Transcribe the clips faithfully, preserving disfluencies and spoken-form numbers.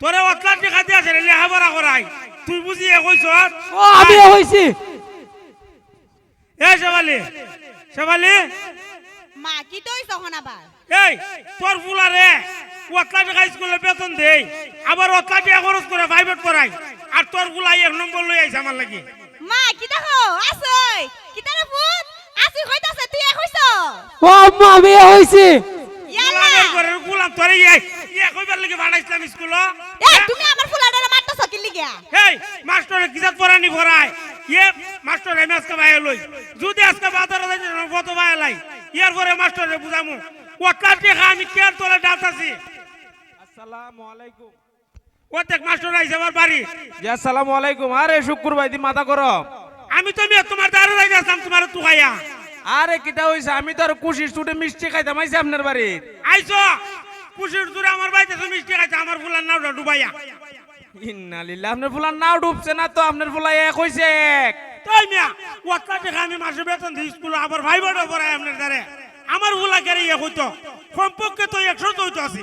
তোরে অতলা টেকা দিয়া ছেড়ে লেখাপড়া করাই, তুই বুঝি এ কইছস? ও, আমি এ কইছি। এ শেফালি, শেফালি। মা, কিতা অইছে অখন আবার? এই, তোর ফুলারে অতলা টেকা স্কুলে বেতন দেই, আবার অতলা টেকা খরচ করে প্রাইভেট পড়াই, আর তোর ফুলাই এক নম্বর লই আইছে আমার লাগি। মা, কিতা কও? আসই? কিতা রে পুত? আসি কইতাছে, তুই এ কইছস? ও আম্মা, আমি এ কইছি। ইয়াল্লা। গোলামের ঘরের গোলাম, তোরে ইয়ে, ইয়ে কইবার লাগি পাঠাইছিলাম স্কুলো। এই, তুমি আমার ফুলাটারে মারতাছো কির লাগিয়া? এই, মাস্টরে কিজাত পড়ানি পড়ায়? ইয়ে, মাস্টর আমি আজকে বাইরে লই। যদি আজকে বাজারে যাইতে না, কত বাইরে লাই। ইয়ার পরে মাস্টরে বুঝামু। অতলা টেকা আমি কেন তোরে ডালতাছি? আসসালামু আলাইকুম। ও দেখ, মাস্টর আইছে আমার বাড়ি। জি, আসসালামু আলাইকুম। আরে শুক্কুর ভাই, দি মাথা গরম। আমি তো মিয়া তোমার দ্বারে যাইতাম, তোমার তুকাইয়া। আরে কিতা অইছে? আমি তো আর খুশির ছুটে মিষ্টি খাইতাম আইছি আপনার বাড়ি। আইছো? খুশির ছুটে আমার বাড়িতে তো মিষ্টি খাইতে, আমার ফুলার নাওটা ডুবাইয়া। ইন্না লিল্লাহ, আপনার ফুলার নাও ডুবছে না তো, আপনার ফুলা এক অইছে এক। তাই মিয়া, অতলা টেকা আমি মাসে বেতন দিই স্কুলে, আবার প্রাইভেটও পড়াই আপনার দ্বারে। আমার ফুলা কেরে ইয়ে কইতো, কমপক্ষে তো একশো তো অইতো আছে।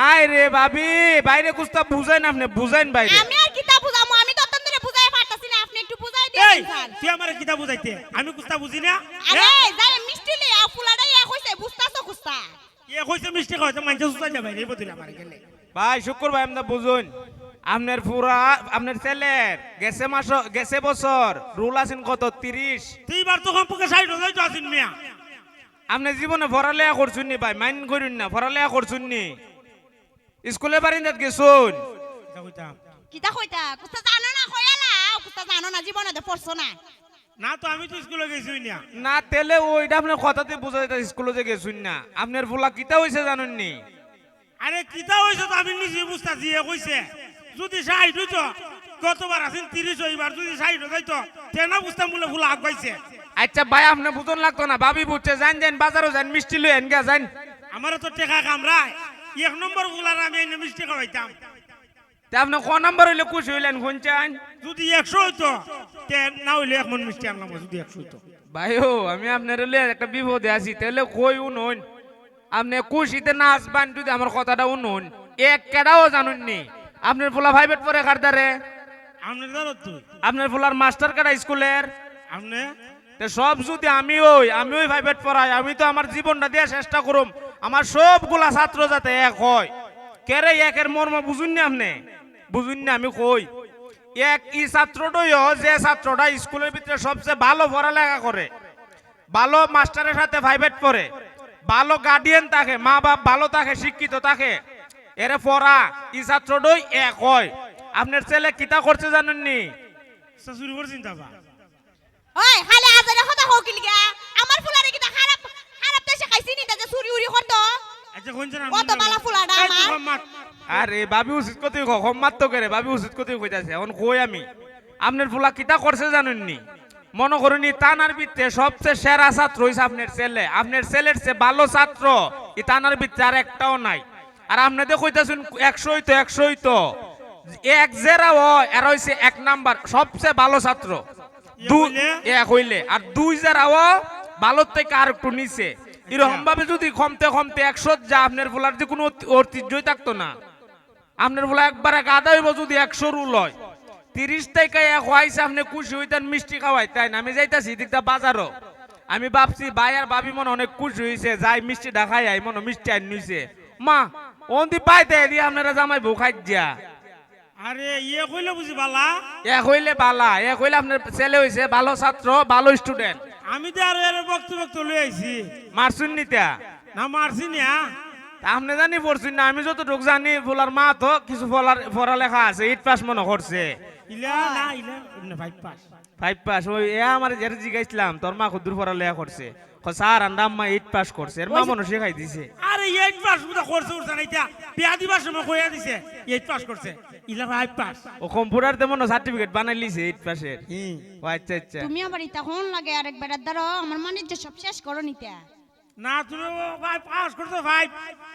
আয় রে ভাবি, বাইরে কুস্তা বুঝাইন আপনি, বুঝাইন বাইরে। আমি আর কিতা বুঝামু? আমি তো অতন ধরে বুঝাই পারতাছি না, আপনি একটু বুঝাই এই, দিয়েন স্যার। তুই আমারে কিতা বুঝাইতে? আমি কুস্তা বুঝি না? আরে, হ্যাঁ? যারে মিষ্টি লইয়া ফুলাটা ইয়া কইছে, বুঝতাছো কুস্তা? ইয়ে কইছে মিষ্টি খাওয়াইতে, মাইনষে সুতা যাবে রে, বদিলা মারে গেলে। ভাই, শুক্কুর ভাই, আপনি বুঝুন। আপনার ফুরা, আপনার ছেলের গেছে মাস, গেছে বছর রুল আছেন কত? তিরিশ। তুই এবার তো কমপক্ষে ষাইট অইতো আছেন মিয়া। আপনি জীবনে পড়ালেখা করছুন নি ভাই? মাইন্ড করুন না, পড়ালেখা করছুন নি? স্কুলে বারিন্দাত গেছুন? কিতা কইতাম? কিতা কইতা? কুস্তা জানো না, কইয়া লাও। কুস্তা জানো না, জীবনে তো পড়ছো না। না তো, আমি তো স্কুলে গেছি না। না, তেলে ওইটা আপনার কথাতে বুঝা যায়, স্কুলে যে গেছুন না। আপনার ফুলা কিতা অইছে জানেন নি? আরে, কিতা অইছে তো আমি নিজে বুঝতাছি, এ কইছে। যদি ষাইট অইতো, গতবার আছিল তিরিশ, এবার যদি ষাইট অইতো, তে না বুঝতাম বলে ফুলা আগুয়াইছে। আচ্ছা ভাই, আপনি বুঝন লাগতো না, ভাবি বুঝছে, যাইন যাইন বাজারও যাইন, মিষ্টি লই আইন গিয়া যাইন। আমারে তো টেকা কামড়ায়, এক নম্বর ফুলার আমি এনে মিষ্টি খাওয়াইতাম। তে আপনি ক নাম্বার অইলে খুশি অইলেন, হুনছেন? যদি একশো অইতো, তে না অইলে এক মন মিষ্টি আনলাম, যদি একশো অইতো। ভাইও, আমি আপনার অইলে একটা বিপদে আছি, তাহলে কই হুনইন। আপনি খুশিতে নাচবান, যদি আমার কথাটা হুনইন। এক কেডাও জানেন নি? আপনার ফুলা প্রাইভেট পড়ে কার দ্বারে? আপনার দ্বারা তো। আপনার ফুলার মাস্টার কেডা স্কুলের? আপনি? তে সব যদি আমি অই, আমি অই প্রাইভেট পড়াই, আমি তো আমার জীবনটা দিয়া চেষ্টা করুম, আমার সবগুলা ছাত্র যাতে এক হয়। কেরে একের মর্ম বুঝুন না আপনি? বুঝুন না আমি কই? এক ই ছাত্রটাইও যে ছাত্রটা স্কুলের ভিতরে সবচেয়ে ভালো পড়ালেখা করে, ভালো মাস্টারের সাথে প্রাইভেট পড়ে, ভালো গার্ডিয়ান থাকে, মা বাপ ভালো থাকে, শিক্ষিত থাকে, এরে পড়া, ই ছাত্রটাই এক হয়। আপনার ছেলে কিতা করছে জানেন নি? চুরি করছেন দাবা। ওই, খালি আজারে কথা কও কি লিগা? আমার ফুলারে কিতা খারাপ, খারাপ দেশে খাইছি নি, তা যে চুরি উরি করতো? আচ্ছা, কোন জন কত বালা ফুলাটা এই আমার। কম মাত। আরে, ভাবি উচিত কথাই ক-, কম মাত তো করে, ভাবি উচিত কথাই কইতাছে। এখন কই আমি, আপনার ফুলা কিতা করছে জানেন নি? মনে করুন, ই থানার ভিতরে সবচেয়ে সেরা ছাত্র অইছে আপনার ছেলে। আপনার ছেলের চেয়ে ভালো ছাত্র ই থানার ভিতরে আর একটাও নাই। আর আপনি তো কইতাছেন একশো অইতো, একশো অইতো। এক যেরা অয়, এরা অইছে এক নাম্বার, সবচেয়ে ভালো ছাত্র। এক অইলে? এক অইলে। আর দুই যেরা অয়, ভালোর থেকে আর একটু নিচে। এরকম ভাবে যদি কমতে কমতে একশো যা, আপনার ফুলার যে কোনো ঐতি-, ঐতিহ্যই থাকতো না। আপনার ফুলা একবারে গাধা অইবো যদি একশো রুল অয়। তিরিশ টাকা এক অইছে, আপনি খুশি অইতেন, মিষ্টি খাওয়াইতেন। আমি যাইতাছি এদিকটা বাজারও। আমি ভাবছি ভাই আর ভাবি মনে অনেক খুশি অইছে, যাই মিষ্টিটা খাই আই, মনে মিষ্টি আইন নিছে। মা, অন্তি পাইতে এদি আপনারা জামাই বউ খাইত যা। আরে, ইয়ে কইলে বুঝি বালা? এক অইলে বালা, এক অইলে আপনার ছেলে অইছে ভালো ছাত্র, ভালো স্টুডেন্ট। আমি তো আরো এর বক্ত বক্ত লই আইছি। মারছুন নিতা? না, মারছি না। তা আপনি জানি পড়ছুন না, আমি যতটুক জানি, ফুলার মা তো কিছু পড়ার, পড়ালেখা আছে, এইট পাস মনে করছে। ইলা না, ইলা না, ফাইভ পাস। ফাইভ পাস, ওই এ আমার যেটা জিগাইছিলাম, তোর মা কদ্দুর পড়ালেখা করছে? কয়, "স্যার, আন্ডা আম্মা এইট পাস করছে, এর মা ওই যে মনে শিখাই দিছে।" আরে, এইট পাস বুঝা করছে, উঠছে না, এটা বিয়া দিবার সময় কইয়া দিছে, এইট পাস করছে, ইলা ফাইভ পাস। ও কম্পিউটার তে মনে সার্টিফিকেট বানাই লিছে এইট পাসের। হুম। ও আচ্ছা, আচ্ছা। তুমি আবার ইতা কোন লাগে আরেক বেটার দ্বারা আমার মানে যে সব শেষ করো নিতে। না, তুমি ও ভাই পাস করছো ভাই,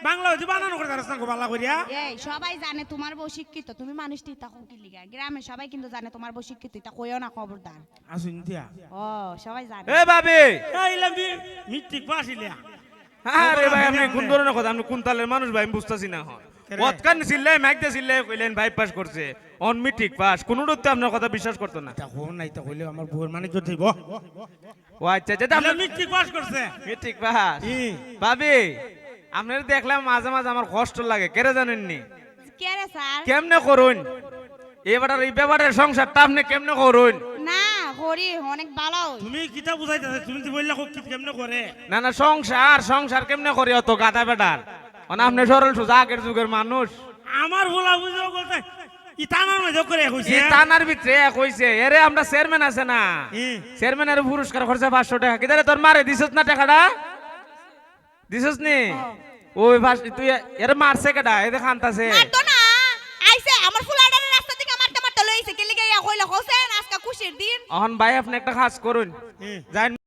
বাংলা হইতে বানানো করে দাঁড়াস না গো, বালা করিয়া। এই, সবাই জানে তোমার বউ শিক্ষিত, তুমি মানুষ ইতা কও কি লিগা? গ্রামে সবাই কিন্তু জানে তোমার বউ শিক্ষিত, ইতা কইও না খবরদার। আসুন দিয়া। ও, সবাই জানে। এ ভাবি! এই ইলা মি-, মিট্রিক পাস ইলা। আরে ভাই, আপনি কোন ধরনের কথা? আপনি কোন তালের মানুষ ভাই? আমি বুঝতাছি না এখন। কেরে? কতখান চিল্লাই, মাইক দে চিল্লাই কইলেন ভাই পাস করছে। অন মেট্রিক পাস, কোনোটাতে আপনার কথা বিশ্বাস করতো না। এটা কও না, এটা কইলে আমার বউর মানে জোর দিব। ও আচ্ছা, যেটা আপনি মেট্রিক পাস করছে। Matric pass. ই। ভাবি, আপনারে দেখলাম মাঝে মাঝে আমার কষ্ট লাগে, কেরে জানেননি? কেরে স্যার? কেমনে করুন? এ বেটার, এই বেটার সংসারটা আপনি কেমনে করুন? না, করি, অনেক ভালো। তুমি কিতা বুঝাইতেছো? তুমি তো বললা খুব কি কেমনে করে? না, না, সংসার, সংসার কেমনে করে অত গাধা বেটার? মানে আপনি সরল সোজা আগের যুগের মানুষ। আমার ভোলা বুঝাও বলতে ই থানার মধ্যে করে কইছে। ই থানার ভিতরে কইছে, এরে আমরা চেয়ারম্যান আছে না? হুম। চেয়ারম্যান এর পুরস্কার করছে পাঁচশো টাকা। কিতারে তোর মারে দিছস না টাকাটা? দিছস নি? ওই পাশ, তুই এরে মারছে কেডা? এ দেখ কান্তাছে। মারতো না। আইছে, আমার ফুলাডারে রাস্তা থেকে মারতে মারতে লইছে। কে লিগে ইয়া কইলো, হোসেন, আজকে খুশির দিন। অহন ভাই, আপনি একটা কাজ করুন। হুম। যাইন